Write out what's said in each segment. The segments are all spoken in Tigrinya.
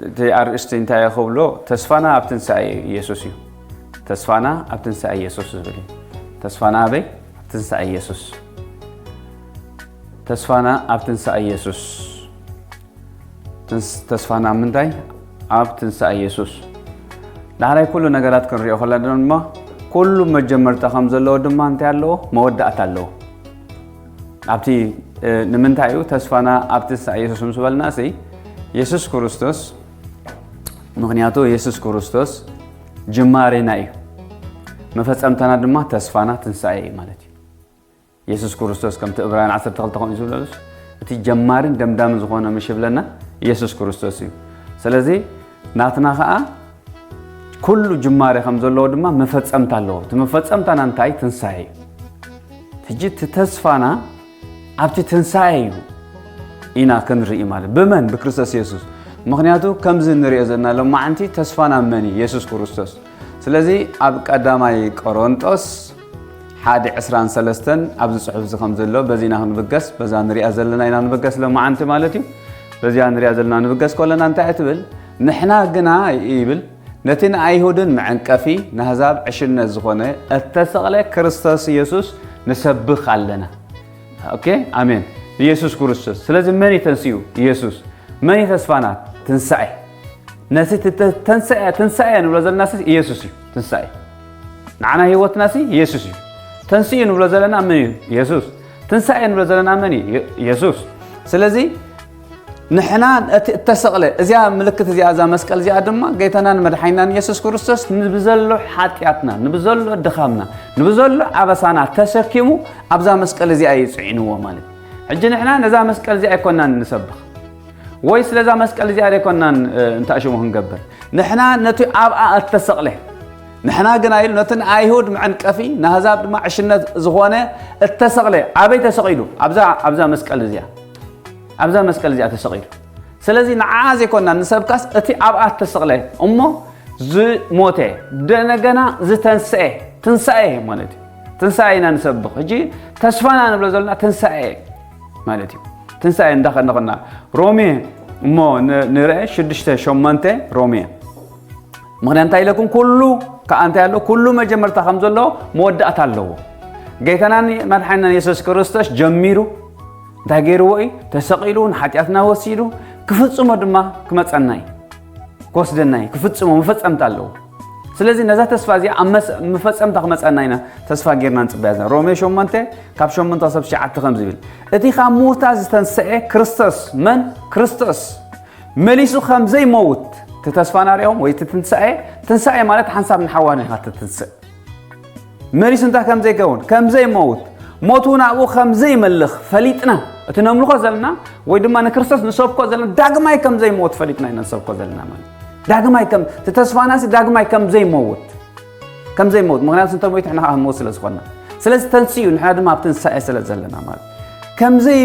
እቲ ኣርእስቲ እንታይ ክብሎ? ተስፋና ኣብ ትንሳኤ ኢየሱስ እዩ። ተስፋና ኣብ ትንሳኤ ኢየሱስ ዝብል እዩ። ተስፋና ኣበይ? ኣብ ትንሳኤ ኢየሱስ። ተስፋና ኣብ ትንሳኤ ኢየሱስ። ትንስ-፣ ተስፋና ኣብ ምንታይ? ኣብ ትንሳኤ ኢየሱስ። ዳሕራይ ኩሉ ነገራት ክንሪኦ ከለና ድማ ኩሉ መጀመርታ ከም ዘለዎ ድማ እንታይ ኣለዎ? መወዳእታ ኣለዎ። ኣብቲ፣ እ፣ ንምንታይ እዩ ተስፋና ኣብ ትንሳኤ ኢየሱስ ምስ በልና፣ እሲ ኢየሱስ ክርስቶስ፣ ምኽንያቱ ኢየሱስ ክርስቶስ ጅማሬና እዩ፣ መፈጸምታና ድማ ተስፋና ትንሳኤ እዩ ማለት እዩ። ኢየሱስ ክርስቶስ ከምቲ ዕብራውያን ዓሰርተ ክልተ ከምኡ ዝብለሉስ፣ እቲ ጀማርን ደምዳምን ዝኾነ ምሽ ይብለና ኢየሱስ ክርስቶስ እዩ። ስለዚ ናትና ኸኣ ኩሉ ጅማሬ ከም ዘለዎ ድማ መፈጸምታ ኣለዎ። እቲ መፈጸምታና እንታይ? ትንሳኤ እዩ። ሕጂ እቲ ተስፋና ኣብቲ ትንሳኤ እዩ ኢና ክንርኢ ማለት። ብመን? ብክርስቶስ ኢየሱስ። ምኽንያቱ ከምዚ እንሪኦ ዘለና ሎማዓንቲ ተስፋና መን እዩ? ኢየሱስ ክርስቶስ። ስለዚ ኣብ ቀዳማይ ቆሮንጦስ ሓደ ዕስራን ሰለስተን ኣብዚ ጽሑፍ እዚ ከም ዘሎ በዚ ኢና ክንብገስ፣ በዛ ንሪኣ ዘለና ኢና ንብገስ ሎማዓንቲ ማለት እዩ። በዚኣ ንሪኣ ዘለና ንብገስ ከለና እንታይ እያ ትብል? ንሕና ግና ይብል፣ ነቲ ንኣይሁድን መዐንቀፊ፣ ንኣህዛብ ዕሽነት ዝኾነ እተሰቕለ ክርስቶስ ኢየሱስ ንሰብኽ ኣለና። ኦኬ፣ ኣሜን። ኢየሱስ ክርስቶስ። ስለዚ መን እዩ ተንሲኡ? ኢየሱስ። መን እዩ ተስፋና? ትንሳኤ። ነቲ ተ-፣ ተ-፣ ተንሳኤ፣ ትንሳኤ ንብሎ ዘለናስ ኢየሱስ እዩ። ትንሳኤ። ንዓና ህይወትናሲ ኢየሱስ እዩ። ተንሲኡ ንብሎ ዘለና መን እዩ? ኢየሱስ። ትንሳኤ ንብሎ ዘለና መን እዩ? ኢየ-፣ ኢየሱስ። ስለዚ ንሕና እቲ እተሰቕለ፣ እዚኣ ምልክት እዚኣ፣ እዛ መስቀል እዚኣ ድማ ጌታናን መድሓኒናን ኢየሱስ ክርስቶስ ንብዘሎ ሓጢኣትና፣ ንብዘሎ ድኻምና፣ ንብዘሎ ኣበሳና ተሰኪሙ ኣብዛ መስቀል እዚኣ እዩ ጽዒንዎ ማለት እዩ። ሕጂ ንሕና ነዛ መስቀል እዚኣ ኣይኮናን ንሰብኽ፣ ወይ ስለዛ መስቀል እዚኣ ኣይኮናን፣ እ፣ እንታሽሙ ክንገብር። ንሕና ነቲ ኣብኣ እተሰቕለ፣ ንሕና ግና ኢሉ ነቲ ንኣይሁድ መዐንቀፊ፣ ንኣህዛብ ድማ ዕሽነት ዝኾነ እተሰቕለ፣ ኣበይ ተሰቒሉ? ኣብዛ፣ ኣብዛ መስቀል እዚኣ። ኣብዛ መስቀል እዚኣ ተሰቒሉ። ስለዚ ንዓ ዘይኮና ንሰብካስ እቲ ኣብኣ እተሰቕለ እሞ ዝሞተ፣ እንደገና ዝተንስኤ፣ ትንሳኤ ማለት እዩ። ትንሳኤ ኢና ንሰብኽ። ሕጂ ተስፋና ንብሎ ዘለና ትንሳኤ ማለት እዩ። ትንሳኤ እንዳኸ-፣ እንዳኸና ሮሜ እሞ ን-፣ ንርአ ሽዱሽተ ሸሞንተ ሮሜ። ምኽንያት እንታይ ኢለኩም? ኩሉ ከኣ እንታይ ኣለዎ? ኩሉ መጀመርታ ከም ዘለዎ መወዳእታ ኣለዎ። ጌታናን መድሓኒናን የሱስ ክርስቶስ ጀሚሩ እንታይ ገይርዎ እዩ? ተሰቒሉ ንሓጢኣትና ወሲዱ ክፍጽሞ ድማ ክመጸና እዩ። ክወስደና እዩ። ክፍጽሞ መፈጸምታ ኣለዎ። ስለዚ ነዛ ተስፋ እዚኣ ኣብ መስ-፣ መፈጸምታ ክመጸና ኢና ተስፋ ጌርና ንጽበያ ዘለና። ሮሜ ሸሞንተ ካብ ሸሞንተ ክሳብ ትሽዓተ ከም ዝብል፣ እቲ ካብ ምዉታት ዝተንስኤ ክርስቶስ፣ መን? ክርስቶስ መሊሱ ከም ዘይመውት፣ እቲ ተስፋ ናሪኦም ወይ እቲ ትንሳኤ፣ ትንሳኤ ማለት ሓንሳብ ንሓዋና ኢኻ ትትንስእ። መሊሱ እንታይ ከም ዘይከውን፣ ከም ዘይመውት፣ ሞቱ ናብኡ ከም ዘይመልኽ ፈሊጥና፣ እቲ ነምልኾ ዘለና ወይ ድማ ንክርስቶስ ንሰብኮ ዘለና ዳግማይ ከም ዘይመውት ፈሊጥና ኢና ንሰብኮ ዘለና ማለት። ዳግማይ ከም፣ እቲ ተስፋናሲ ዳግማይ ከም ዘይመውት፣ ከም ዘይመውት፣ ምኽንያቱ እንተ ሞይቱ ንሕና ከዓ ክንመውት ስለ ዝኾንና። ስለዚ ተንስኡ፣ ንሕና ድማ ኣብ ትንሳኤ ስለ ዘለና ማለት። ከም ዘይ-፣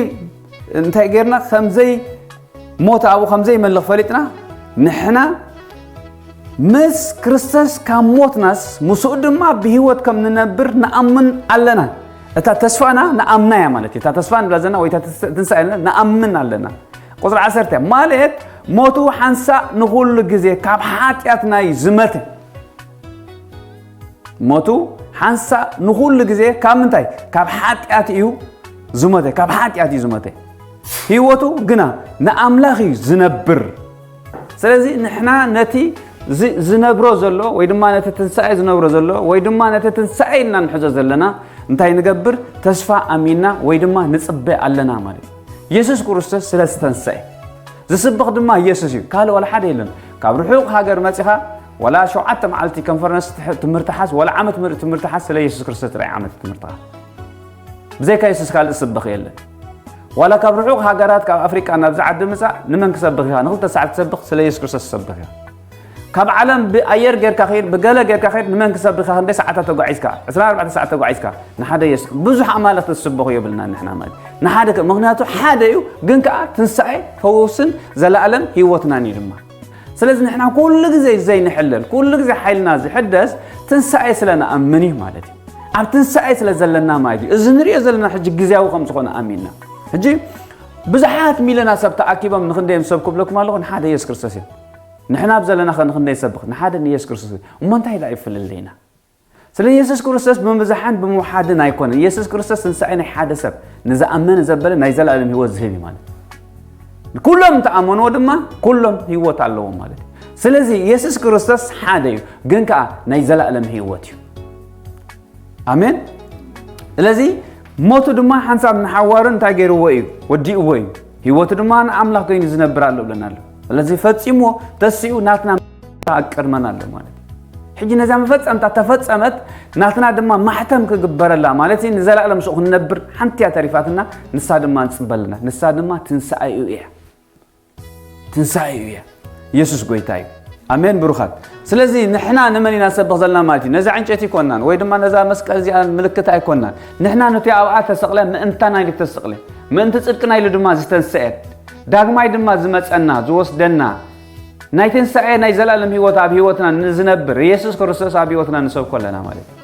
እንታይ ጌርና፣ ከም ዘይ-፣ ሞት ኣብኡ ከም ዘይመልኽ ፈሊጥና፣ ንሕና ምስ ክርስቶስ ካብ ሞትናስ ምስኡ ድማ ብህይወት ከም ንነብር ንኣምን ኣለና። እታ ተስፋና ንኣምና እያ ማለት እዩ። እታ ተስፋ ንብላ ዘለና ወይ እታ ትንሳ-፣ ትንሳኤ ንብላ ንኣምን ኣለና። ቁጽሪ ዓሰርተ ማለት ሞቱ ሓንሳእ ንኹሉ ግዜ ካብ ሓጢኣትና እዩ ዝመተ። ሞቱ ሓንሳእ ንኹሉ ግዜ ካብ ምንታይ? ካብ ሓጢኣት እዩ ዝሞተ፣ ካብ ሓጢኣት እዩ ዝሞተ። ህይወቱ ግና ንኣምላኽ እዩ ዝነብር። ስለዚ ንሕና ነቲ ዝ-፣ ዝነብሮ ዘሎ ወይ ድማ ነቲ ትንሳኤ ዝነብሮ ዘሎ ወይ ድማ ነቲ ትንሳኤ ኢልና ንሕዞ ዘለና እንታይ ንገብር? ተስፋ ኣሚንና ወይ ድማ ንጽበ ኣለና ማለት እዩ። የሱስ ክርስቶስ ስለ ዝተንሰኤ። ዝስበኽ ድማ የሱስ እዩ። ካልእ ዋላ ሓደ የለን። ካብ ርሑቕ ሃገር መጺኻ ዋላ ሸውዓተ መዓልቲ ኮንፈረንስ ትሕ-፣ ትምህርቲ ሓዝ፣ ዋላ ዓመት ምሉእ ትምህርቲ ሓዝ፣ ስለ የሱስ ክርስቶስ ጥራይ ዓመት ትምህርትኻ። ብዘይካ የሱስ ካልእ ዝስበኽ የለን። ዋላ ካብ ርሑቕ ሃገራት፣ ካብ ኣፍሪቃ ናብዚ ዓዲ ምጻእ፣ ንመን ክሰብኽ ኢኻ? ንኽልተ ሰዓት ትሰብኽ፣ ስለ የሱስ ክርስቶስ ትሰብኽ ኢኻ። ካብ ዓለም ብኣየር ጌርካ ኸይድ፣ ብገለ ጌርካ ኸይድ፣ ንመን ክሰብኽ ኢኻ? ክንደይ ሰዓታት ተጓዒዝካ? ዕስራን ኣርባዕተን ሰዓት ተጓዒዝካ። ንሓደ የሱስ፣ ብዙሕ ኣማልኽቲ ዝስበኹ የብልና ንሕና ማለት። ንሓደ ከ-፣ ምኽንያቱ ሓደ እዩ፣ ግን ከኣ ትንሳኤ፣ ፈውስን ዘለኣለም ህይወትናን እዩ ድማ። ስለዚ ንሕና ኩሉ ግዜ ዘይንሕለል፣ ኩሉ ግዜ ሓይልና ዝሕደስ ትንሳኤ ስለ ንኣምን እዩ ማለት እዩ። ኣብ ትንሳኤ ስለ ዘለና ማለት እዩ። እዚ ንሪኦ ዘለና ሕጂ ግዜያዊ ከም ዝኾነ ኣሚንና። ሕጂ ብዙሓት ሚልዮናት ሰብ ተኣኪቦም ንኽንደይ እዮም ዝሰብኩ ብለኩም ኣለኹ? ንሓደ የሱስ ክርስቶስ እዮም። ንሕና ኣብ ዘለና ኸ ንኽንደይ ሰብኽ ንሓደ ንየሱስ ክርስቶስ። እሞ እንታይ ደኣ ይፍልለይና? ስለ የሱስ ክርስቶስ ብምብዛሕን ብምውሓድን ኣይኮነን። የሱስ ክርስቶስ ትንሳኤ ናይ ሓደ ሰብ ንዝኣመነ ዘበለ ናይ ዘለኣለም ህይወት ዝህብ እዩ ማለት እዩ። ኩሎም እንተኣመንዎ ድማ ኩሎም ህይወት ኣለዎም ማለት እዩ። ስለዚ የሱስ ክርስቶስ ሓደ እዩ፣ ግን ከኣ ናይ ዘለኣለም ህይወት እዩ። ኣሜን። ስለዚ ሞቱ ድማ ሓንሳብ ንሓዋሩ እንታይ ገይርዎ እዩ? ወዲእዎ እዩ። ህይወቱ ድማ ንኣምላኽ ኮይኑ ዝነብር ኣሎ ብለና ኣሎ። ስለዚ ፈጺምዎ፣ ተሲኡ ናትና ኣብ ቅድመና ኣሎ ማለት እዩ። ሕጂ ነዛ መፈጸምታ ተፈጸመት፣ ናትና ድማ ማሕተም ክግበረላ ማለት እዩ። ንዘላለም ምስኡ ክንነብር ሓንቲ እያ ተሪፋትና፣ ንሳ ድማ ንጽበ ኣለና። ንሳ ድማ ትንሳኤኡ እያ። ትንሳኤኡ እያ። የሱስ ጎይታ እዩ። ኣሜን ብሩኻት። ስለዚ ንሕና ንመን ኢና ንሰብኽ ዘለና ማለት እዩ? ነዛ ዕንጨይቲ ኣይኮናን፣ ወይ ድማ ነዛ መስቀል እዚኣ ምልክት ኣይኮናን። ንሕና ነቲ ኣብኣ ተሰቕለ ምእንታና ኢሉ ተሰቕለ፣ ምእንቲ ጽድቅና ኢሉ ድማ ዝተንስአ፣ ዳግማይ ድማ ዝመጸና ዝወስደና፣ ናይ ትንሳኤ ናይ ዘላለም ህይወት ኣብ ህይወትና ንዝነብር የሱስ ክርስቶስ ኣብ ህይወትና ንሰብኮ ኣለና ማለት እዩ።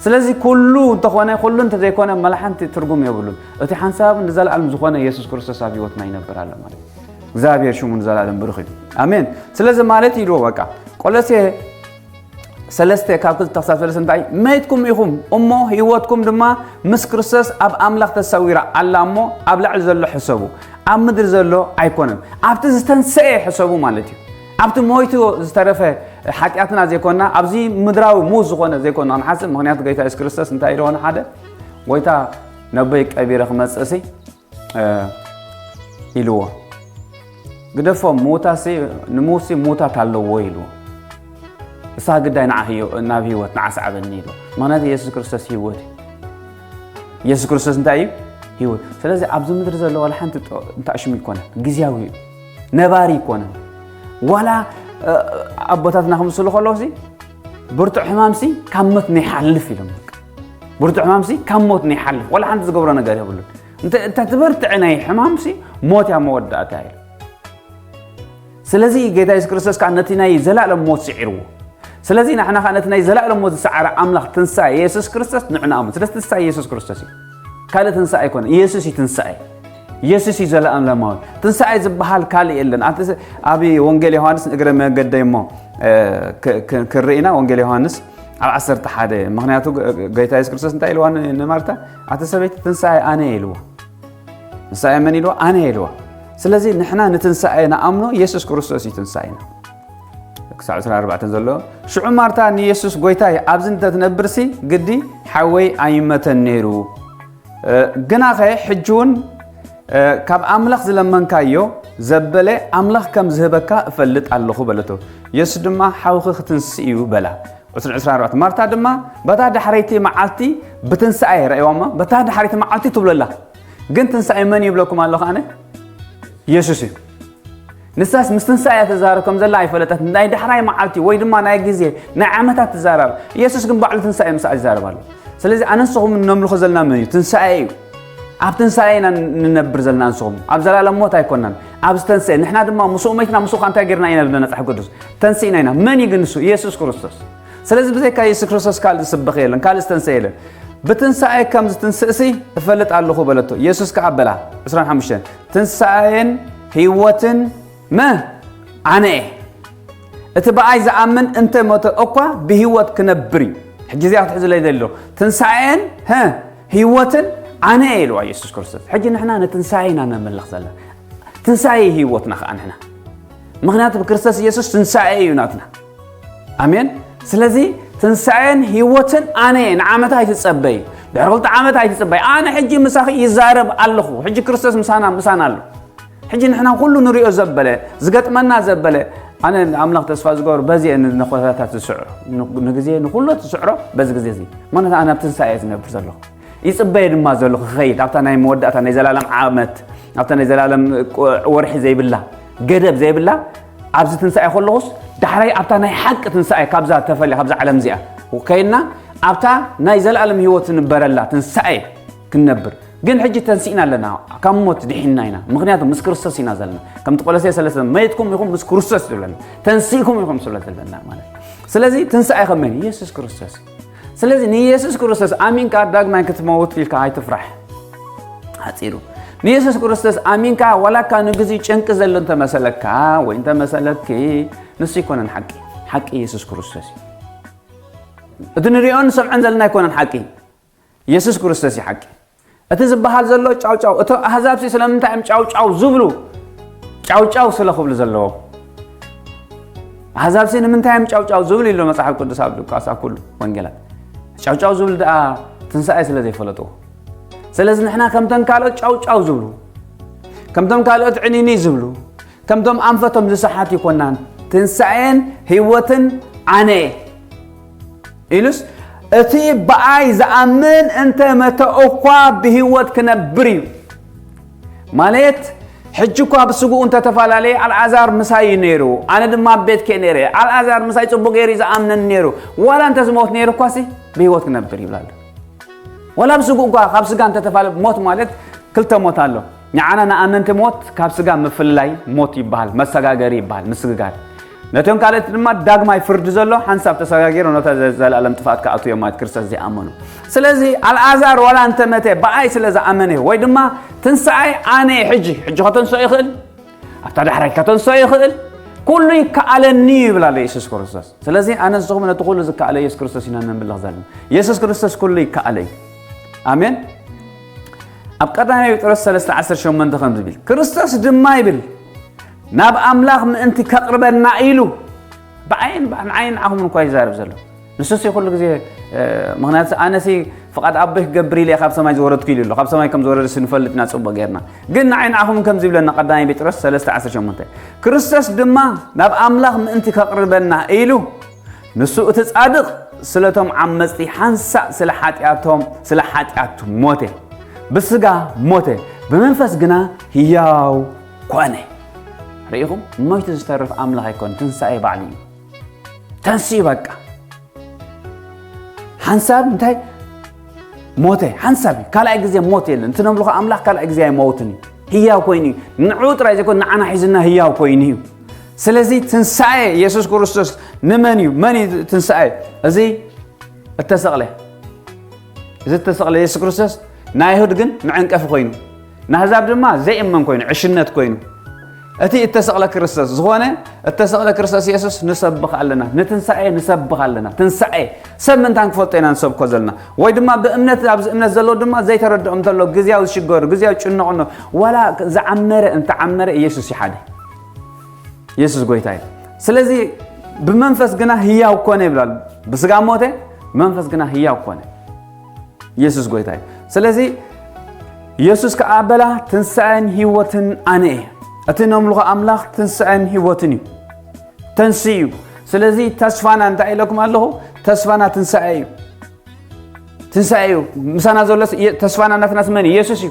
ስለዚ ኩሉ እንተኾነ፣ ኩሉ እንተዘይኮነ፣ መላ ሓንቲ ትርጉም የብሉን። እቲ ሓንሳብ ንዘለኣለም ዝኾነ የሱስ ክርስቶስ ኣብ ህይወትና ይነብር ኣሎ ማለት እዩ። እግዚኣብሔር ሽሙ ንዘለኣለም ብሩኽ እዩ። ኣሜን። ስለዚ ማለት ኢልዎ በቃ፣ ቆሎሴ ሰለስተ ካብ ክልተ ክሳብ ሰለስተ እንታይ፣ መይትኩም ኢኹም እሞ ህይወትኩም ድማ ምስ ክርስቶስ ኣብ ኣምላኽ ተሰዊራ ኣላ እሞ ኣብ ላዕሊ ዘሎ ሕሰቡ፣ ኣብ ምድሪ ዘሎ ኣይኮነን። ኣብቲ ዝተንሰኤ ሕሰቡ ማለት እዩ። ኣብቲ ሞይቱ ዝተረፈ ሓጢኣትና ዘይኮንና፣ ኣብዚ ምድራዊ ሙት ዝኾነ ዘይኮንና ክንሓስብ። ምኽንያቱ ጎይታ የሱስ ክርስቶስ እንታይ ኢልዎ ንሓደ፣ ጎይታ፣ ነቦይ ቀቢረ ክመጽእ ሲ ኢልዎ። ግደፎም፣ ምውታሲ፣ ንምውሲ ምውታት ኣለዎ ኢልዎ። እሳ ግዳይ ንዓ ህዮ-፣ ናብ ህይወት ንዓ ሰዓበኒ ኢልዎ። ምኽንያቱ የሱስ ክርስቶስ ህይወት እዩ። የሱስ ክርስቶስ እንታይ እዩ? ህይወት። ስለዚ ኣብዚ ምድሪ ዘሎ ዋላ ሓንቲ ጦ-፣ እንታይ ሽሙ ይኮነ፣ ግዝያዊ እዩ። ነባሪ ይኮነ። ዋላ፣ እ፣ ኣቦታትና ክምስሉ ከለዉ ሲ፣ ብርቱዕ ሕማም ሲ ካብ ሞት ንይሓልፍ ኢሎም። በቃ፣ ብርቱዕ ሕማም ሲ ካብ ሞት ንይሓልፍ። ዋላ ሓንቲ ዝገብሮ ነገር የብሉን። እንተ፣ እንተ ትበርትዕ ናይ ሕማም ሲ ሞት እያ መወዳእታ ኢሉ። ስለዚ ጌታ የሱስ ክርስቶስ ከኣ ነቲ ናይ ዘላለም ሞት ስዒርዎ። ስለዚ ንሕና ከኣ ነቲ ናይ ዘላለም ሞት ዝሰዓረ ኣምላኽ ትንሳኤ የሱስ ክርስቶስ ንዑ ንኣምን። ስለዚ ትንሳኤ የሱስ ክርስቶስ እዩ። ካልእ ትንሳኤ ኣይኮነ። የሱስ እዩ ትንሳኤ። የሱስ እዩ ዘለኣለማዊ። ትንሳኤ ዝበሃል ካልእ የለን። ኣቲ ስ-፣ ኣብ ወንጌል ዮሃንስ ንእግረ መገደይ እሞ፣ እ፣ ክ-፣ ክ-፣ ክርኢና ወንጌል ዮሃንስ ኣብ ዓሰርተ ሓደ። ምኽንያቱ ገ-፣ ጌታ የሱስ ክርስቶስ እንታይ ኢልዋ ን-፣ ንማርታ? ኣቲ ሰበይቲ ትንሳኤ ኣነ እየ ኢልዋ። ንሳ መን ኢልዋ? ኣነ ኢልዋ። ስለዚ ንሕና ንትንሳኤ ንኣምኖ የሱስ ክርስቶስ እዩ ትንሳኤና። ክሳብ ዕስራን ኣርባዕተን ዘሎ። ሽዑ ማርታ ንየሱስ፣ "ጎይታይ፣ ኣብዚ እንተትነብርሲ ግዲ ሓወይ ኣይመተን ነይሩ። እ፣ ግናኸ ሕጂ እውን፣ እ፣ ካብ ኣምላኽ ዝለመንካዮ ዘበለ ኣምላኽ ከም ዝህበካ እፈልጥ ኣለኹ" በለቶ። የሱስ ድማ፣ "ሓውኺ ክትንስእ እዩ" በላ። ዕስራን፣ ዕስራን ኣርባዕተን። ማርታ ድማ በታ ዳሕረይቲ መዓልቲ ብትንሳኤ ረእይዋማ፣ በታ ዳሕረይቲ መዓልቲ ትብሎ ኣላ። ግን ትንሳኤ መን ይብለኩም ኣለኹ ኣነ? የሱስ እዩ። ንሳስ ምስ ትንሳኤ እያ ትዛረብ ከም ዘላ ኣይፈለጠት። ናይ ዳሕራይ መዓልቲ ወይ ድማ ናይ ግዜ፣ ናይ ዓመታት ትዛረብ። የሱስ ግን ባዕሉ ትንሳኤ ምሳኣ ይዛረብ ኣሎ። ስለዚ ኣነ ንስኹም ነምልኾ ዘለና መን እዩ? ትንሳኤ እዩ። ኣብ ትንሳኤ ኢና ንነብር ዘለና ንስኹም። ኣብ ዘላለም ሞት ኣይኮናን። ኣብ ዝተንሳኤ፣ ንሕና ድማ ምስኡ መይትና ምስኡ ከኣ እንታይ ጌርና ኢና ኢልና መጽሓፍ ቅዱስ? ተንሲእና ኢና። መን እዩ ግን ንሱ? የሱስ ክርስቶስ። ስለዚ ብዘይካ የሱስ ክርስቶስ ካልእ ዝስበኽ የለን፣ ካልእ ዝተንሰ የለን። ብትንሳኤ ከም ዝትንስእሲ እፈልጥ ኣለኹ በለቶ። የሱስ ከኣ በላ፣ ዕስራን ሓሙሽተን፣ ትንሳኤን ህይወትን መ ኣነ እየ። እቲ ብኣይ ዝኣምን እንተ ሞተ እኳ ብህይወት ክነብር እዩ። ሕጂ እዚኣ ክትሕዝለይ ዘሎ ትንሳኤን፣ ሀ፣ ህይወትን ኣነ እየ ኢልዋ የሱስ ክርስቶስ። ሕጂ ንሕና ንትንሳኤ ኢና ነምልኽ ዘለና። ትንሳኤ እዩ ህይወትና ከኣ ንሕና። ምኽንያቱ ብክርስቶስ የሱስ ትንሳኤ እዩ ናትና። ኣሜን። ስለዚ ትንሳኤን ህይወትን ኣነ እየ። ንዓመት ኣይትጸበይ። ድሕሪ ክልተ ዓመት ኣይትጸበይ። ኣነ ሕጂ ምሳኺ ይዛረብ ኣለኹ። ሕጂ ክርስቶስ ምሳና፣ ምሳና ኣሎ። ሕጂ ንሕና ኩሉ ንሪኦ ዘበለ፣ ዝገጥመና ዘበለ፣ ኣነ ንኣምላኽ ተስፋ ዝገብር በዚ እየ ንነኾታታት ዝስዕሮ። ን-፣ ንግዜ ንኹሎ ትስዕሮ በዚ ግዜ እዚ። ምኽንያቱ ኣነ ኣብ ትንሳኤ እየ ዝነብር ዘለኹ። ይጽበየ ድማ ዘለኹ ክኸይድ፣ ኣብታ ናይ መወዳእታ ናይ ዘላለም ዓመት፣ ኣብታ ናይ ዘላለም ቁ-፣ ወርሒ ዘይብላ፣ ገደብ ዘይብላ፣ ኣብዚ ትንሳኤ ከለኹስ፣ ዳሕራይ ኣብታ ናይ ሓቂ ትንሳኤ ካብዛ ተፈልያ፣ ካብዛ ዓለም እዚኣ ከይድና፣ ኣብታ ናይ ዘላለም ህይወት ንበረላ ትንሳኤ ክንነብር። ግን ሕጂ ተንሲእና ኣለና፣ ካብ ሞት ድሒንና ኢና። ምኽንያቱ ምስ ክርስቶስ ኢና ዘለና። ከምቲ ቆሎሴ ሰለስተ፣ "መይትኩም ኢኹም ምስ ክርስቶስ" ዝብለና፣ "ተንሲእኩም ኢኹም" ስለ ዝብለና ማለት እዩ። ስለዚ ትንሳኤ ከመይ? የሱስ ክርስቶስ እዩ። ስለዚ ንየሱስ ክርስቶስ ኣሚንካ ዳግማይ ክትመውት ኢልካ ኣይትፍራሕ። ሓጺሩ። ንየሱስ ክርስቶስ ኣሚንካ ዋላ እካ ንግዜኡ ጭንቂ ዘሎ እንተመሰለካ ወይ እንተመሰለኪ፣ ንሱ ኣይኮነን ሓቂ። ሓቂ የሱስ ክርስቶስ እዩ። እቲ ንሪኦን ንሰምዖን ዘለና ኣይኮነን ሓቂ። የሱስ ክርስቶስ እዩ ሓቂ። እቲ ዝበሃል ዘሎ ጫውጫው፣ እቶም ኣህዛብሲ ስለምንታይ እዮም ጫውጫው ዝብሉ? ጫውጫው ስለ ክብሉ ዘለዎም። ኣህዛብሲ ንምንታይ እዮም ጫውጫው ዝብሉ ኢሉ መጽሓፍ ቅዱስ ኣብ ሉቃስ ኣብ ኩሉ ወንጌላት። ጫውጫው ዝብሉ ደኣ ትንሳኤ ስለ ዘይፈለጥዎ። ስለዚ ንሕና ከምቶም ካልኦት ጫውጫው ዝብሉ፣ ከምቶም ካልኦት ዕኒኒ ዝብሉ፣ ከምቶም ኣንፈቶም ዝሰሓት ይኮናን። ትንሳኤን ህይወትን ኣነ እየ። ኢሉስ እቲ ብኣይ ዝኣምን እንተ መተ እኳ ብህይወት ክነብር እዩ። ማለት ሕጂ እኳ ብስግኡ እንተተፈላለየ ኣልዓዛር ምሳይ እዩ ነይሩ፣ ኣነ ድማ ኣብ ቤትከ ነይረ። ኣልዓዛር ምሳይ ጽቡቕ ገይሩ እዩ ዝኣምነኒ ነይሩ። ዋላ እንተ ዝሞት ነይሩ እኳሲ ብህይወት ክነብር ይብላሉ። ዋላ ብስግኡ እኳ ካብ ስጋ እንተተፋለ ሞት ማለት ክልተ ሞት ኣሎ። ንዓና ንኣመንቲ ሞት ካብ ስጋ ምፍልላይ ሞት ይበሃል፣ መሰጋገሪ ይበሃል፣ ምስግጋር። ነቶም ካልኦት ድማ ዳግማይ ፍርዲ ዘሎ ሓንሳብ ተሰጋጊሮም ነታ ዘ-፣ ዘለኣለም ጥፍኣት ክኣትዉ እዮም ማለት ክርስቶስ ዘይኣመኑ። ስለዚ ኣልዓዛር ዋላ እንተመተ ብኣይ ስለ ዝኣመነ ወይ ድማ ትንሳኤ ኣነ ሕጂ፣ ሕጂ ከተንስኦ ይኽእል፣ ኣብታ ዳሕራይ ከተንስኦ ይኽእል፣ ኩሉ ይከኣለኒ እዩ ይብል ኣሎ የሱስ ክርስቶስ። ስለዚ ኣነ ንስኹም ነቲ ኩሉ ዝከኣለ የሱስ ክርስቶስ ኢና ነምልኽ ዘለና። የሱስ ክርስቶስ ኩሉ ይከኣለ እዩ። ኣሜን። ኣብ ቀዳማይ ጴጥሮስ ሰለስተ ዓሰርተ ሸሞንተ ከም ዝብል፣ ክርስቶስ ድማ ይብል፣ ናብ ኣምላኽ ምእንቲ ከቕርበና ኢሉ ብዓይን ንዓይን ንዓኹምን እኳ ይዛረብ ዘሎ። ንሱሲ ኩሉ ግዜ፣ እ፣ ምኽንያቱ ኣነሲ ፍቓድ ኣቦይ ክገብር ኢለ እየ ካብ ሰማይ ዝወረድኩ ኢሉ ኣሎ። ካብ ሰማይ ከም ዝወረደሲ ንፈልጥ ኢና ጽቡቕ ጌርና። ግን ንዓይ ንዓኹም ከም ዝብለና ቀዳማይ ጴጥሮስ ሰለስተ ዓሰርተ ሸሞንተ፣ ክርስቶስ ድማ ናብ ኣምላኽ ምእንቲ ከቕርበና ኢሉ፣ ንሱ እቲ ጻድቕ ስለቶም ዓመጽቲ ሓንሳእ ስለ ሓጢኣቶም፣ ስለ ሓጢኣቱ ሞተ። ብስጋ ሞተ፣ ብመንፈስ ግና ህያው ኮነ። ርኢኹም? ሞይቱ ዝተርፍ ኣምላኽ ኣይኮን፣ ትንሳኤ ባዕሉ እዩ። ተንስኡ በቃ። ሓንሳብ እንታይ? ሞተ። ሓንሳብ እዩ። ካልኣይ ግዜ ሞት የለን። እቲ ነምልኾ ኣምላኽ ካልኣይ ግዜ ኣይመውትን እዩ። ህያው ኮይኑ እዩ። ንዕኡ ጥራይ ዘይኮን ንዓና ሒዝና ህያው ኮይኑ እዩ። ስለዚ ትንሳኤ የሱስ ክርስቶስ ንመን እዩ? መን እዩ ትንሳኤ? እዚ እተሰቕለ። እዚ እተሰቕለ የሱስ ክርስቶስ ንኣይሁድ ግን መዐንቀፊ ኮይኑ፣ ንኣህዛብ ድማ ዘይእመን ኮይኑ፣ ዕሽነት ኮይኑ። እቲ እተሰቕለ ክርስቶስ ዝኾነ፣ እተሰቕለ ክርስቶስ የሱስ ንሰብኽ ኣለና፣ ንትንሳኤ ንሰብኽ ኣለና። ትንሳኤ ሰብ ምእንታን ክፈልጦ ኢና ንሰብኮ ዘለና። ወይ ድማ ብእምነት፣ ኣብዚ እምነት ዘለዎ ድማ ዘይተረድኦም እንተሎ፣ ግዝያዊ ዝሽገሩ፣ ግዝያዊ ዝጭነቑ እንተሎ፣ ዋላ ዝዓመረ እንተዓመረ የሱስ እዩ ሓደ። የሱስ ጎይታ እዩ። ስለዚ ብመንፈስ ግና ህያው ኮነ ይብላል። ብስጋ ሞተ፣ ብመንፈስ ግና ህያው ኮነ። የሱስ ጎይታ እዩ። ስለዚ የሱስ ከኣ በላ፣ ትንሳኤን ህይወትን ኣነ እየ። እቲ ነምልኾ ኣምላኽ ትንሳኤን ህይወትን እዩ። ተንስኡ እዩ። ስለዚ ተስፋና እንታይ ኢለኩም ኣለኹ? ተስፋና ትንሳኤ እዩ። ትንሳኤ እዩ። ምሳና ዘሎስ የ-፣ ተስፋና ናትናስ መን እዩ? የሱስ እዩ።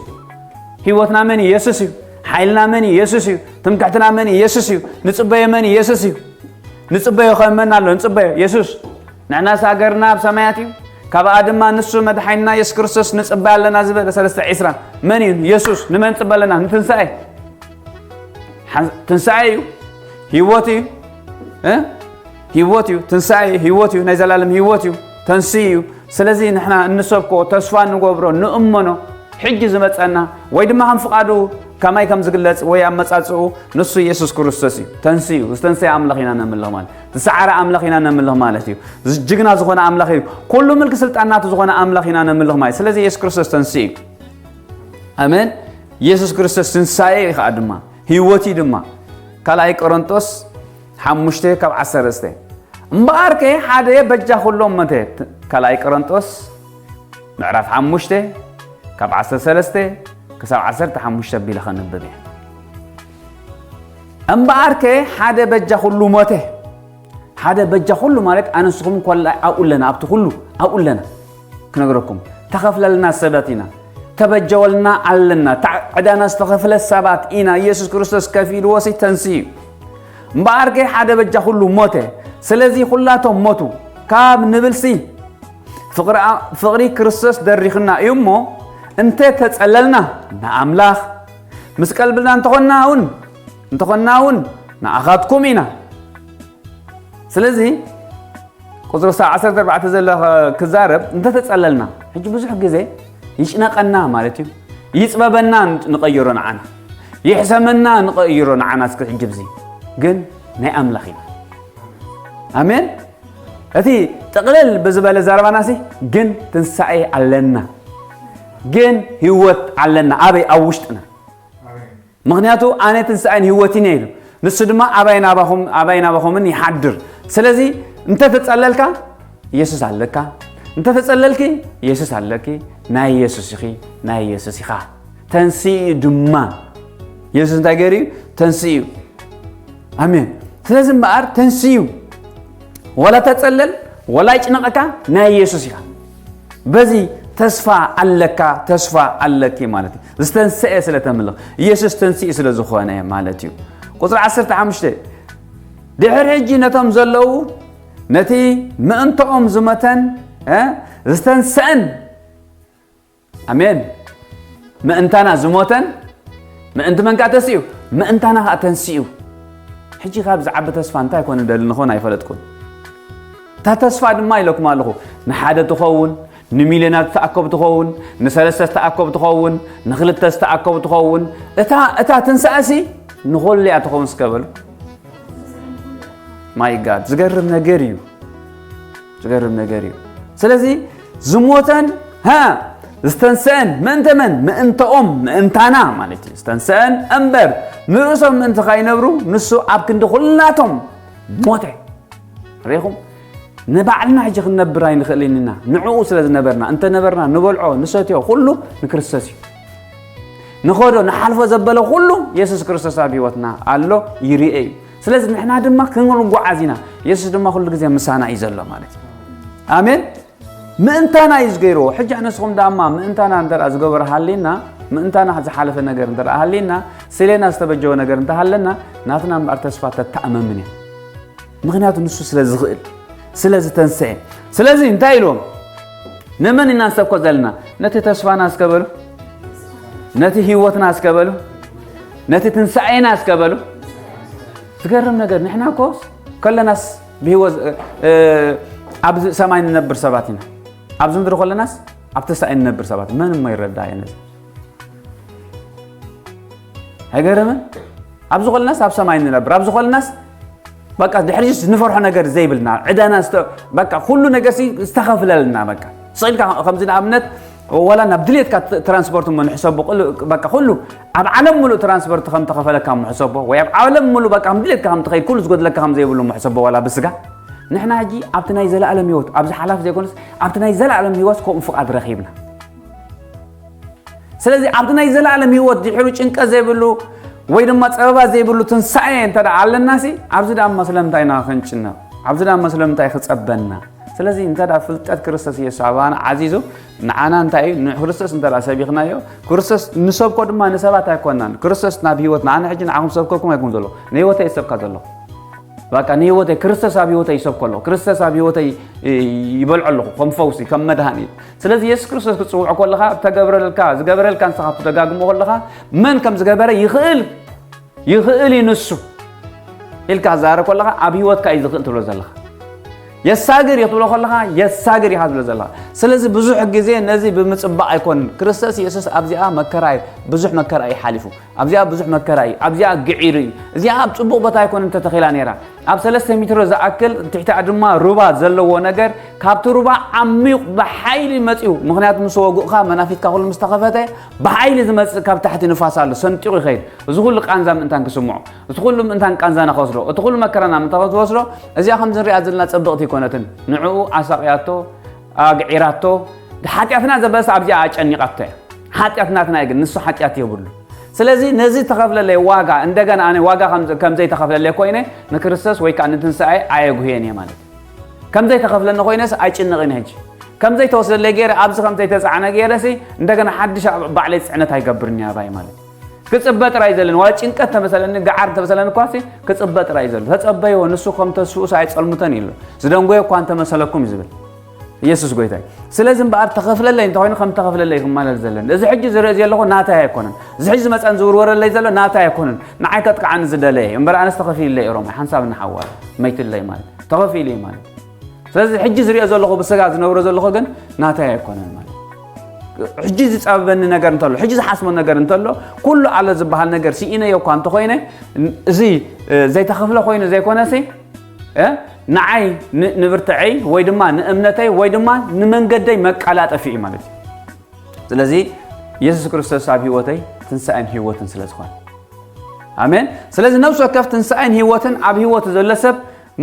ህይወትና መን እዩ? የሱስ እዩ። ሓይልና መን እዩ? የሱስ እዩ። ትምክሕትና መን እዩ? የሱስ እዩ። ንጽበዮ መን እዩ? የሱስ እዩ። ንጽበዮ ከ መን ኣሎ? ንጽበዮ የሱስ። ንሕናስ ሃገርና ኣብ ሰማያት እዩ። ካብኣ ድማ ንሱ መድሓኒና የሱስ ክርስቶስ ንጽበ ኣለና ዝበለ ሰለስተ ዒስራ። መን እዩ? የሱስ። ንመን ንጽበ ኣለና? ንትንሳኤ። ሓን-፣ ትንሳኤ እዩ። ህይወት እዩ። እ? ህይወት እዩ። ትንሳኤ ህይወት እዩ። ናይ ዘላለም ህይወት እዩ። ተንስኡ እዩ። ስለዚ ንሕና እንሰብኮ፣ ተስፋ እንገብሮ፣ ንእመኖ፣ ሕጂ ዝመጸና ወይ ድማ ከም ፍቓዱ ከማይ ከም ዝግለጽ ወይ ኣመጻጽኡ ንሱ የሱስ ክርስቶስ እዩ። ተንስኡ እዩ። ዝተንሰየ ኣምላኽ ኢና ነምልኽ ማለት። ዝሰዓረ ኣምላኽ ኢና ነምልኽ ማለት እዩ። ዝ-፣ ጅግና ዝኾነ ኣምላኽ እዩ። ኩሉ ምልኪ ስልጣን ናቱ ዝኾነ ኣምላኽ ኢና ነምልኽ ማለት። ስለዚ የሱስ ክርስቶስ ተንስኡ እዩ። ኣሜን። የሱስ ክርስቶስ ትንሳኤ እዩ ኸኣ ድማ፣ ህይወት እዩ ድማ። ካልኣይ ቆሮንጦስ ሓሙሽተ ካብ ዓሰርተ ሰለስተ። እምበኣርከ ሓደ በጃ ኩሎም ሞተ። ካልኣይ ቆሮንጦስ ምዕራፍ ሓሙሽተ ካብ ዓሰርተ ሰለስተ ክሳብ ዓሰርተ ሓሙሽተ ኣቢለ ከንብብ እየ። እምበኣርከ ሓደ በጃ ኩሉ ሞተ። ሓደ በጃ ኩሉ ማለት ኣነ ንስኹም ኮላ ኣብኡ ኣለና፣ ኣብቲ ኩሉ ኣብኡ ኣለና። ክነግረኩም፣ ተኸፍለልና ሰባት ኢና፣ ተበጀወልና ኣለና፣ ታ-፣ ዕዳና ዝተኸፍለ ሰባት ኢና። ኢየሱስ ክርስቶስ ከፊልዎ ሲ ተንስኡ እዩ። እምበኣርከ ሓደ በጃ ኩሉ ሞተ። ስለዚ ኩላቶም ሞቱ ካብ ንብልሲ ፍቕሪ ኣ-፣ ፍቕሪ ክርስቶስ ደሪኽና እዩ እሞ፣ እንተ ተጸለልና ንኣምላኽ፣ ምስ ቀልብና እንተኾንና እውን፣ እንተኾንና እውን ንኣኻትኩም ኢና። ስለዚ ቁጽሪ ዓሰርተ ኣርባዕተ ዘሎ ክዛረብ፣ እንተተጸለልና፣ ሕጂ ብዙሕ ግዜ ይጭነቐና ማለት እዩ። ይፅበበና ንቐይሮ ንዓና፣ ይሕሰመና ንቐይሮ ንዓና። እስኪ ሕጂ ብዚ ግን ናይ ኣምላኽ ኢና። ኣሜን። እቲ ጥቕልል ብዝበለ ዘረባናሲ ግን ትንሳኤ ኣለና፣ ግን ህይወት ኣለና። ኣበይ? ኣብ ውሽጥና። ምኽንያቱ ኣነ ትንሳኤን ህይወትን እየ ኢሉ። ንሱ ድማ ኣባይ ናባኹም፣ ኣባይ ናባኹምን ይሓድር። ስለዚ እንተተጸለልካ የሱስ ኣለካ፣ እንተተጸለልኪ የሱስ ኣለኪ። ናይ የሱስ ኢኺ፣ ናይ የሱስ ኢኻ። ተንስኡ ድማ። የሱስ እንታይ ገይሩ እዩ? ተንስኡ እዩ። ኣሜን። ስለዚ እምበኣር ተንስኡ እዩ። ወላ ተጸለል፣ ወላ ይጭነቐካ፣ ናይ የሱስ ኢኻ። በዚ ተስፋ ኣለካ፣ ተስፋ ኣለኪ ማለት እዩ። ዝተንሰኤ ስለ ተምልኽ፣ ኢየሱስ ተንሲኡ ስለ ዝኾነ ማለት እዩ። ቁጽሪ ዓሰርተ ሓሙሽተ፣ ድሕሪ ሕጂ ነቶም ዘለዉ ነቲ ምእንተኦም ዝመተን፣ እ፣ ዝተንሰአን፣ ኣሜን፣ ምእንታና ዝሞተን፣ ምእንቲ መን ከኣ ተንሲኡ? ምእንታና ከኣ ተንሲኡ። ሕጂ ካብ ዝዓቢ ተስፋ እንታይ ኮነ ደሊ ንኾን ኣይፈለጥኩን። እታ ተስፋ ድማ ኢለኩም ኣለኹ፣ ንሓደ ትኸውን፣ ንሚልዮናት ዝተኣከቡ ትኸውን፣ ንሰለስተ ዝተኣከቡ ትኸውን፣ ንኽልተ ዝተኣከቡ ትኸውን። እታ፣ እታ ትንሳኤሲ ንኹሉ እያ ትኸውን እስከ በሉ። ማይ ጋድ፣ ዝገርም ነገር እዩ። ዝገርም ነገር እዩ። ስለዚ ዝሞተን፣ ሃ፣ ዝተንሰአን ምእንተ መን? ምእንተኦም፣ ምእንታና ማለት እዩ። ዝተንሰአን እምበር ንርእሶም ምእንቲ ካይነብሩ ንሱ ኣብ ክንዲ ኩላቶም ሞተ። ርኢኹም? ንባዕልና ሕጂ ክንነብር ኣይንኽእልን ኢና። ንዕኡ ስለ ዝነበርና፣ እንተ ነበርና ንበልዖ፣ ንሰትዮ፣ ኩሉ ንክርስቶስ እዩ። ንኸዶ፣ ንሓልፎ ዘበለ ኩሉ የሱስ ክርስቶስ ኣብ ህይወትና ኣሎ፣ ይርኤ እዩ። ስለዚ ንሕና ድማ ክንጓዓዝ ኢና። የሱስ ድማ ኩሉ ግዜ ምሳና እዩ ዘሎ ማለት እዩ። ኣሜን። ምእንታና እዩ ዝገይርዎ። ሕጂ ንስኹም ዳማ ምእንታና እንተ ደኣ ዝገበረ ሃሊና፣ ምእንታና ዝሓለፈ ነገር እንተ ደኣ ሃሊና፣ ስሌና ዝተበጀወ ነገር እንተ ሃለና፣ ናትና እምበኣር ተስፋ ተተኣመምን እያ። ምኽንያቱ ንሱ ስለ ዝኽእል፣ ስለ ዝተንስኤ። ስለዚ እንታይ ኢልዎም? ንመን ኢና ንሰብኮ ዘለና? ነቲ ተስፋና እስከ በሉ፣ ነቲ ህይወትና እስከ በሉ፣ ነቲ ትንሳኤና እስከ በሉ። ዝገርም ነገር፣ ንሕና እኮ ከለናስ ብህይወት፣ እ፣ እ፣ ኣብ ሰማይ ንነብር ሰባት ኢና። ኣብዚ ምድሪ ከለናስ ኣብቲ ሰማይ ንነብር ሰባት። መን እሞ ይረዳእ እዩ ነዚ? ኣይገርምን? ኣብዚ ከለናስ ኣብ ሰማይ ንነብር፣ ኣብዚ ከለናስ በቃ ድሕሪስ ንፈርሖ ነገር ዘይብልና፣ ዕዳና ዝተ-፣ በቃ ኩሉ ነገር ሲ ዝተኸፍለልና። በቃ ስቕ ኢልካ ከምዚ ንኣብነት ወላ ናብ ድሌትካ ት-፣ ትራንስፖርት እሞ ንሕሰቦ፣ ቅሉ-፣ በቃ ኩሉ ኣብ ዓለም ሙሉእ ትራንስፖርት ከም ተኸፈለካ እሞ ሕሰቦ፣ ወይ ኣብ ዓለም ሙሉእ በቃ ከም ድሌትካ ከም ትኸይድ፣ ኩሉ ዝጎድለካ ከም ዘይብሉ እሞ ሕሰቦ፣ ዋላ ብስጋ። ንሕና ሕጂ ኣብቲ ናይ ዘለኣለም ህይወት፣ ኣብዚ ሓላፍ ዘይኮነስ ኣብቲ ናይ ዘለኣለም ህይወት ከምኡ ፍቓድ ረኺብና። ስለዚ ኣብቲ ናይ ዘለኣለም ህይወት ድሕሩ ጭንቀት ዘይብሉ ወይ ድማ ጸበባ ዘይብሉ ትንሳኤ እንተ ደኣ ኣለናሲ፣ ኣብዚ ደኣ እሞ ስለምንታይ ኢና ክንጭነቕ? ኣብዚ ደኣ እሞ ስለምንታይ ክጸበና? ስለዚ እንተ ደኣ ፍልጠት ክርስቶስ ኢየሱስ ኣባና ዓዚዙ፣ ንዓና እንታይ እዩ? ንክርስቶስ እንተ ደኣ ሰቢኽናዮ፣ ክርስቶስ ንሰብኮ ድማ ንሰባት ኣይኮናን። ክርስቶስ ናብ ህይወትና፣ ኣነ ሕጂ ንዓኹም ሰብከኩም ኣይኮን ዘሎ፣ ንህይወተይ ይሰብካ ዘለኹ። በቃ ንህይወተይ፣ ክርስቶስ ኣብ ህይወተይ ይሰብኮ ኣለኹ። ክርስቶስ ኣብ ህይወተይ ይ-፣ ይበልዖ ኣለኹ፣ ከም ፈውሲ፣ ከም መድሃኒ። ስለዚ የሱስ ክርስቶስ ክትጽውዖ ከለኻ፣ እተገብረልካ፣ ዝገበረልካ ንስኻ ትደጋግሞ ከለኻ፣ መን ከም ዝገበረ ይኽእል፣ ይኽእል እዩ ንሱ ኢልካ ክትዛረብ ከለኻ፣ ኣብ ህይወትካ እዩ ዝኽእል ትብሎ ዘለኻ። የሳግር እዩ ክትብሎ ከለኻ፣ የሳግር ኢኻ ትብሎ ዘለኻ። ስለዚ ብዙሕ ግዜ ነዚ ብምጽባቕ ኣይኮንን። ክርስቶስ የሱስ ኣብዚኣ መከራ እዩ፣ ብዙሕ መከራ እዩ ሓሊፉ። ኣብዚኣ ብዙሕ መከራ እዩ፣ ኣብዚኣ ግዒሩ እዩ። እዚኣ ኣብ ጽቡቕ ቦታ ኣይኮንን ተተኺላ ነይራ። ኣብ ሰለስተ ሜትሮ ዝኣክል፣ ትሕቲኣ ድማ ሩባ ዘለዎ ነገር፣ ካብቲ ሩባ ዓሚቕ ብሓይሊ መጺኡ። ምኽንያቱ ምስ ወጉእካ፣ መናፊትካ ኩሉ ምስ ተኸፈተ፣ ብሓይሊ ዝመጽእ ካብ ታሕቲ ንፋስ ኣሎ፣ ሰንጢቑ ይኸይድ። እዚ ኩሉ ቃንዛ ምእንታን ክስምዖ፣ እቲ ኩሉ ምእንታን ቃንዛና ክወስዶ፣ እቲ ኩሉ መከራና ምእንታን ክወስዶ፣ እዚኣ ከምዚ ንሪኣ ዘለና ጽብቕቲ ኣይኮነትን። ንዕኡ ኣሳቕያቶ፣ ኣግዒራቶ፣ ሓጢኣትና ዘበለስ ኣብዚኣ ኣጨኒቓቶ እያ። ሓጢኣት ናትና እዩ፣ ግን ንሱ ሓጢኣት የብሉ። ስለዚ ነዚ ተኸፍለለይ ዋጋ፣ እንደገና ኣነ ዋጋ ከም፣ ከም ዘይተኸፍለለይ ኮይነ ንክርስቶስ ወይ ከዓ ንትንሳኤ ኣየጉህየን እየ ማለት እዩ። ከም ዘይተኸፍለኒ ኮይነስ ኣይጭነቕን እየ ሕጂ። ከም ዘይተወስደለይ ገይረ፣ ኣብዚ ከም ዘይተጻዕነ ገይረሲ እንደገና ሓድሽ ኣብ ባዕለይ ጽዕነት ኣይገብርን እየ ኣባይ ማለት እዩ። ክጽበ ጥራይ ዘለኒ፣ ዋላ ጭንቀት ተመሰለኒ፣ ገዓር ተመሰለኒ እኳሲ ክጽበ ጥራይ ዘሎ። ተጸበይዎ፣ ንሱ ከም ተስፍኡስ ኣይጸልምቶን እዩ ኣሎ። ዝደንጎየ እኳ እንተመሰለኩም እዩ ዝብል። ኢየሱስ ጎይታ እዩ። ስለዚ እምበኣር ተኸፍለለይ እንተኾይኑ ከም ተኸፍለለይ ክማለል ዘለኒ። እዚ ሕጂ ዝርኢ ዘለኹ ናታይ ኣይኮነን። እዚ ሕጂ ዝመጸን ዝውርወረለይ ዘሎ ናታይ ኣይኮነን። ንዓይ ከጥቅዓኒ ዝደለየ እዩ። እምበር ኣነስ ተኸፊለለይ እየ ሮማይ። ሓንሳብ ንሓዋር መይትለይ ማለት እዩ። ተኸፊሉ እዩ ማለት እዩ። ስለዚ ሕጂ ዝሪኦ ዘለኹ ብስጋ ዝነብሮ ዘለኹ ግን ናታይ ኣይኮነን ማለት እዩ። ሕጂ ዝጸበበኒ ነገር እንተሎ፣ ሕጂ ዝሓስቦ ነገር እንተሎ፣ ኩሉ ኣሎ ዝበሃል ነገር ስኢነዮ እኳ እንተኾይነ፣ እዚ ዘይተኸፍለ ኮይኑ ዘይኮነሲ፣ ንዓይ ንብርትዐይ ወይ ድማ ንእምነተይ ወይ ድማ ንመንገደይ መቃላጠፊ እዩ ማለት እዩ። ስለዚ የሱስ ክርስቶስ ኣብ ህይወተይ ትንሳኤን ህይወትን ስለ ዝኾነ፣ ኣሜን። ስለዚ ነፍሲ ወከፍ ትንሳኤን ህይወትን ኣብ ህይወቱ ዘሎ ሰብ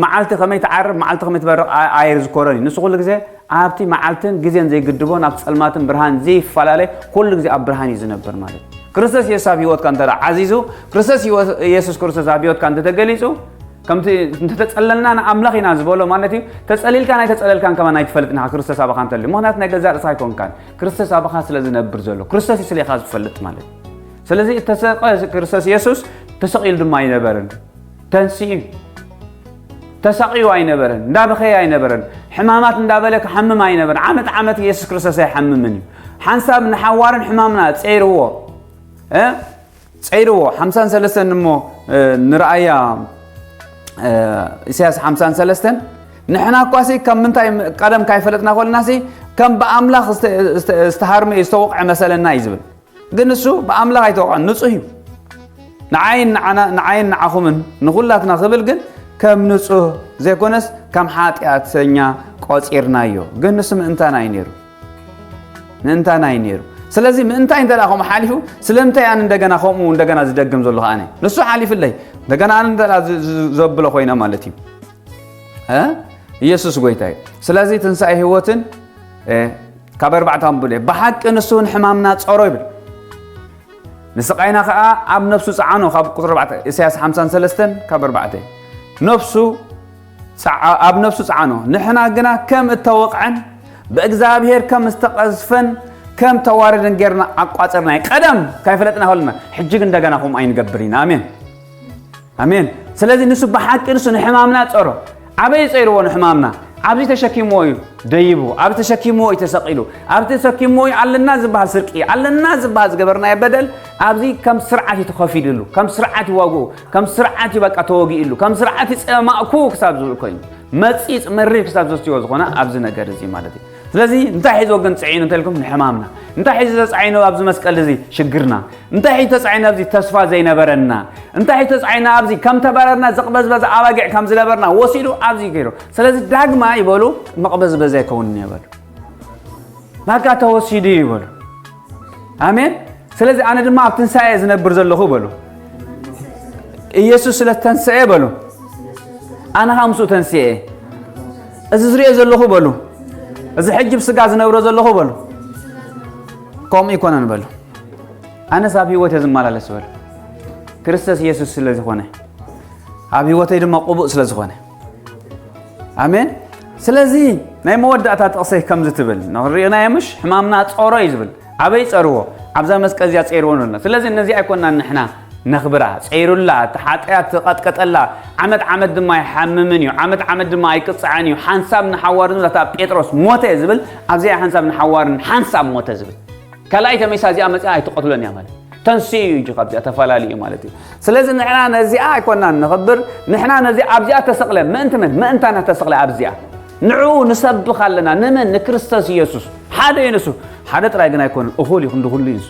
መዓልቲ ከመይ ትዓርብ፣ መዓልቲ ከመይ ትበርቕ ኣይዝኮሮን እዩ። ንሱ ኩሉ ግዜ ኣብቲ መዓልትን ግዜን ዘይግድቦ ናብ ጸልማትን ብርሃን ዘይፈላለ ኩሉ ግዜ ኣብ ብርሃን እዩ ዝነብር ማለት እዩ። ክርስቶስ የሱስ ኣብ ህይወትካ እንተ ዓዚዙ፣ ክርስቶስ የሱስ ክርስቶስ ኣብ ህይወትካ እንተ ተገሊጹ፣ ከምቲ እንተተጸለልና ንኣምላኽ ኢና ዝበሎ ማለት እዩ። ተጸሊልካ ናይ ተጸለልካን ከማን ኣይትፈልጥን ኢኻ ክርስቶስ ኣባኻ እንተልዩ። ምኽንያቱ ናይ ገዛእ ርእስኻ ኣይኮንካን። ክርስቶስ ኣባኻ ስለ ዝነብር ዘሎ። ክርስቶስ እዩ ስለ ኢኻ ዝፈልጥ ማለት እዩ። ስለዚ እተሰቀ ክርስቶስ የሱስ ተሰቒሉ ድማ ኣይነበረን። ተንሲኡ እዩ። ተሳቒዩ ኣይነበረን። እንዳበኸየ ኣይነበረን። ሕማማት እንዳበለ ክሓምም ኣይነበረን። ዓመት ዓመት የሱስ ክርስቶስ ኣይሓምምን እዩ። ሓንሳብ ንሓዋርን ሕማምና ጸይርዎ። እ? ጸይርዎ። ሓምሳን ሰለስተን እሞ ንርኣያ። ኢሳያስ ሓምሳን ሰለስተን ንሕና እኳሲ ከም ምንታይ ቀደም ካይፈለጥና ኮልና ሲ ከም ብኣምላኽ ዝተሃርመ ዝተወቕዐ መሰለና እዩ ዝብል። ግን እሱ ብኣምላኽ ኣይተወቕዐን፣ ንጹህ እዩ። ንዓይን ንዓና ንዓይን ንዓኹምን ንኹላትና ክብል ግን ከም ንጹህ ዘይኮነስ ከም ሓጢኣተኛ ቆጺርናዮ። ግን ንሱ ምእንታና እዩ ነይሩ። ምእንታና እዩ ነይሩ። ስለዚ ምእንታይ እንተ ደኣ ከምኡ ሓሊፉ ስለምንታይ ኣነ እንደገና ከምኡ እንደገና ዝደግም ዘለኹ ኣነ? ንሱ ሓሊፍለይ እንደገና ኣነ እንተ ደኣ ዘብሎ ኮይነ ማለት እዩ። ኢየሱስ ጎይታ እዩ። ስለዚ ትንሳኤ ህይወትን ካብ ኣርባዕተ ኣንብሎ ብሓቂ ንሱ ንሕማምና ጸሮ ይብል። ንስቓይና ኸኣ ኣብ ነፍሱ ጸዓኖ። ካብ ቁጽሪ ኣርባዕተ ኢሳያስ ሓምሳን ሰለስተን ካብ ኣርባዕተ ነፍሱ ኣብ ነፍሱ ጸዓኖ። ንሕና ግና ከም እተወቕዐን ብእግዚኣብሔር ከም ዝተቐዝፈን ከም ተዋረደን ጌርና ኣቋጸርናዮ። ቀደም ካይፈለጥና ከለና ሕጂ ግን እንደገና ከምኡ ኣይንገብር ኢና። ኣሜን። ኣሜን። ስለዚ ንሱ ብሓቂ ንሱ ንሕማምና ጸሮ። ኣበይ ጸይርዎ ንሕማምና? ኣብዚ ተሸኪምዎ እዩ ደይቡ፣ ኣብዚ ተሸኪምዎ እዩ ተሰቒሉ፣ ኣብዚ ተሸኪምዎ እዩ ኣለና ዝበሃል ስርቂ፣ ኣለና ዝበሃል ዝገበርናዮ በደል ኣብዚ ከም ስርዓት እዩ ተኸፊሉሉ፣ ከም ስርዓት እዩ ዋግኡ፣ ከም ስርዓት እዩ በቃ ተወጊእሉ፣ ከም ስርዓት እዩ ጸማእኩ ክሳብ ዝብል ኮይኑ መጺጽ መሪር ክሳብ ዘስትዮ ዝኾነ ኣብዚ ነገር እዚ ማለት እዩ። ስለዚ እንታይ ሒዞ ግን ጽዒኑ እንተልኩም ንሕማምና እንታይ ሒዙ ተጻዒኑ ኣብዚ መስቀል እዚ ሽግርና እንታይ ሒዙ ተጻዒኑ ኣብዚ ተስፋ ዘይነበረና እንታይ ሒዙ ተጻዒኑ ኣብዚ ከም ተባረርና ዘቕበዝበዘ ኣባጊዕ ከም ዝነበርና ወሲዱ ኣብዚ ገይሩ። ስለዚ ዳግማ ይበሉ መቕበዝበዝ ኣይከውንን እየ በሉ። ናካ ተወሲዱ ይበሉ። ኣሜን። ስለዚ ኣነ ድማ ኣብ ትንሳኤ ዝነብር ዘለኹ በሉ። ኢየሱስ ስለ ተንስኤ በሉ። ኣነ ኸዓ ምስኡ ተንስኤ። እዚ ዝሪኦ ዘለኹ በሉ። እዚ ሕጂ ብስጋ ዝነብሮ ዘለኹ በሉ። ከምኡ ይኮነን በሉ። ኣነስ ኣብ ህይወት እየ ዝመላለስ በሉ። ክርስቶስ ኢየሱስ ስለ ዝኾነ ኣብ ህይወተይ ድማ ቅቡእ ስለ ዝኾነ። ኣሜን። ስለዚ ናይ መወዳእታ ጥቕሰይ ከምዚ ትብል ንኽሪእናዮ ምሽ ሕማምና ጾሮ እዩ ዝብል ኣበይ ጸርዎ ኣብዛ መስቀል እዚኣ ጸይርዎ ነና። ስለዚ ነዚ ኣይኮንና ንሕና ነኽብራ ጸይሩላ እቲ ሓጢኣት ተቐጥቀጠላ። ዓመት ዓመት ድማ ኣይሓምምን እዩ ዓመት ዓመት ድማ ኣይቅጻዕን እዩ ሓንሳብ ንሓዋርን ዝብላ እታ ጴጥሮስ ሞተ ዝብል ኣብዚኣ ሓንሳብ ንሓዋርን ሓንሳብ ሞተ ዝብል ካልኣይ ተመይሳ እዚኣ መጺኣ ኣይትቐትሎን እያ ማለት ተንስኡ እዩ እንጂ ካብዚኣ ተፈላለዩ እዩ ማለት እዩ። ስለዚ ንሕና ነዚኣ ኣይኮናን ንኽብር ንሕና ነዚ ኣብዚኣ ተሰቕለ ምእንቲ መን ምእንታና ተሰቕለ ኣብዚኣ ንዕኡ ንሰብኽ ኣለና። ንመን? ንክርስቶስ ኢየሱስ። ሓደ እዩ ንሱ። ሓደ ጥራይ ግን ኣይኮነን እኹል እዩ ክንዲ ኩሉ እዩ ንሱ።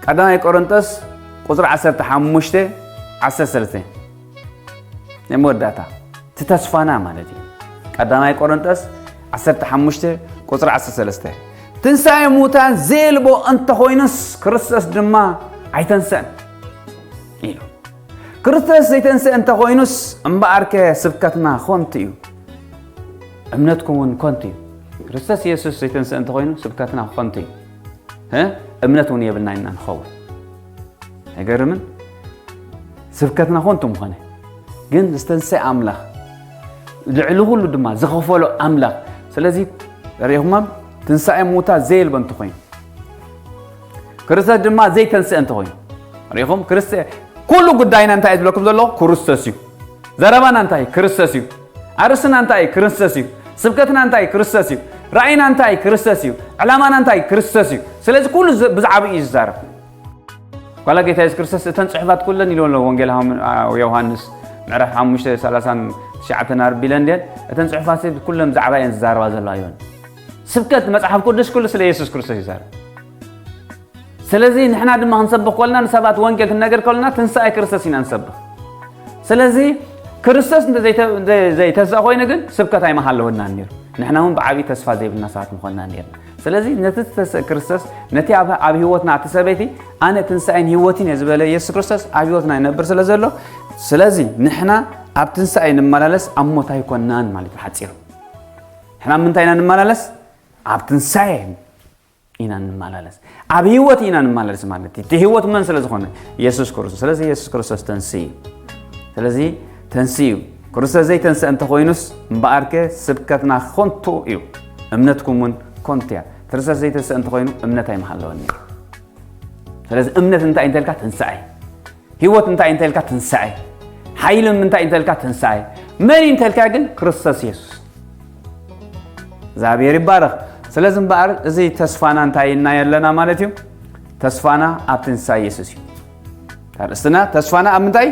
ቀዳማይ ቆሮንጦስ ቁፅሪ ዓሰርተ ሓሙሽተ ዓሰርተ ሰለስተ ናይ መወዳእታ እቲ ተስፋና ማለት እዩ። ቀዳማይ ቆሮንጦስ ዓሰርተ ሓሙሽተ ቁፅሪ ዓሰርተ ሰለስተ ትንሳኤ ሙታን ዘየልቦ እንተኾይኑስ ክርስቶስ ድማ ኣይተንስአን ኢሉ። ክርስቶስ ዘይተንስአ እንተኾይኑስ እምበኣርከ ስብከትና ኮንቱ እዩ፣ እምነትኩም እውን ኮንቱ እዩ። ክርስቶስ ኢየሱስ ዘይተንስአ እንተኾይኑ ስብከትና ኮንቱ እዩ፣ እምነት እውን የብልና ኢና ንኸውን። ኣይገርምን? ስብከትና ኮንቱ ምኾነ ግን ዝተንሰ ኣምላኽ ልዕሊ ኩሉ ድማ ዝኸፈሎ ኣምላኽ። ስለዚ ርኢኹሞም ትንሳኤ ሙታ ዘየልበ እንተኾይኑ ክርስቶስ ድማ ዘይተንስአ እንተኾይኑ ርኢኹም ክርስቶስ ኩሉ ጉዳይና እንታይ እዩ ዝብለኩም ዘሎ? ክርስቶስ እዩ። ዘረባና እንታይ? ክርስቶስ እዩ። ኣርእስትና እንታይ? ክርስቶስ እዩ። ስብከትና እንታይ? ክርስቶስ እዩ። ራእይና እንታይ? ክርስቶስ እዩ። ዕላማና እንታይ? ክርስቶስ እዩ። ስለዚ ኩሉ ብዛዕባኡ እዩ ዝዛረብ። ጓላ ጌታ የሱስ ክርስቶስ እተን ጽሑፋት ኩለን ኢሉ ኣሎ ወንጌል ዮሃንስ ምዕራፍ ሓሙሽተ ሰላሳን ትሽዓተን ኣርቢለ እንድየን እተን ጽሑፋት ኩለን ብዛዕባ እየን ዝዛረባ ዘለዋ እዮን። ስብከት መጽሓፍ ቅዱስ ኩሉ ስለ የሱስ ክርስቶስ ይዛረብ። ስለዚ ንሕና ድማ ክንሰብኽ ከለና፣ ንሰባት ወንጌል ክንነገር ከለና ትንሳኤ ክርስቶስ ኢና ንሰብኽ። ስለዚ ክርስቶስ እንተ ዘይተ-፣ እንተ ዘይተንስአ ኮይኑ ግን ስብከት ኣይምሃለወናን ነይሩ። ንሕና እውን ብዓብዪ ተስፋ ዘይብልና ሰባት ምኾንና ነይርና። ስለዚ ነቲ ዝተንስአ ክርስቶስ፣ ነቲ ኣብ፣ ኣብ ህይወትና እቲ ሰበይቲ፣ "ኣነ ትንሳኤን ህይወትን እየ" ዝበለ የሱስ ክርስቶስ ኣብ ህይወትና ይነብር ስለ ዘሎ፣ ስለዚ ንሕና ኣብ ትንሳኤ ንመላለስ፣ ኣብ ሞት ኣይኮንናን ማለት እዩ ሓጺሩ። ንሕና ኣብ ምንታይ ኢና ንመላለስ? ኣብ ትንሳኤ ኢና ንመላለስ። ኣብ ህይወት ኢና ንመላለስ ማለት እዩ። እቲ ህይወት መን ስለ ዝኾነ? የሱስ ክርስቶስ። ስለዚ የሱስ ክርስቶስ ተንስኡ እዩ። ስለዚ ተንስኡ እዩ። ክርስቶስ ዘይተንስአ እንተኾይኑስ እምበኣርከ ስብከትና ከንቱ እዩ፣ እምነትኩም እውን ከንቱ እያ። ክርስቶስ ዘይተንስአ እንተኾይኑ እምነት ኣይምሃለወን ነይሩ። ስለዚ እምነት እንታይ እንተልካ ትንሳኤ፣ ህይወት እንታይ እንተልካ ትንሳኤ፣ ሓይሊ እንታይ እንተልካ ትንሳኤ፣ መን እዩ እንተልካ ግን ክርስቶስ የሱስ። እግዚኣብሔር ይባረኽ። ስለዚ እምበኣር እዚ ተስፋና እንታይ ኢልና ኣለና ማለት እዩ? ተስፋና ኣብ ትንሳኤ የሱስ እዩ። ኣርእስትና ተስፋና ኣብ ምንታይ?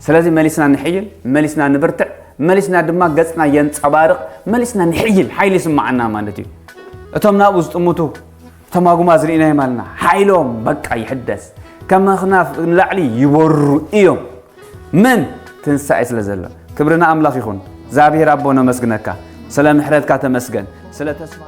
ስለዚ መሊስና ንሕይል፣ መሊስና ንብርትዕ፣ መሊስና ድማ ገጽና የንጸባርቕ፣ መሊስና ንሕይል፣ ሓይሊ ይስምዓና ማለት እዩ። እቶም ናብኡ ዝጥምቱ፣ እቶም ኣጉማዝ ርኢናዮም ኣለና፣ ሓይሎም በቃ ይሕደስ፣ ከም ኣኽናፍ ንላዕሊ ይበሩ እዮም። መን? ትንሳኤ ስለ ዘሎ። ክብሪ ንኣምላኽ ይኹን። እግዚኣብሔር ኣቦ ነመስግነካ፣ ስለ ምሕረትካ ተመስገን፣ ስለ ተስፋ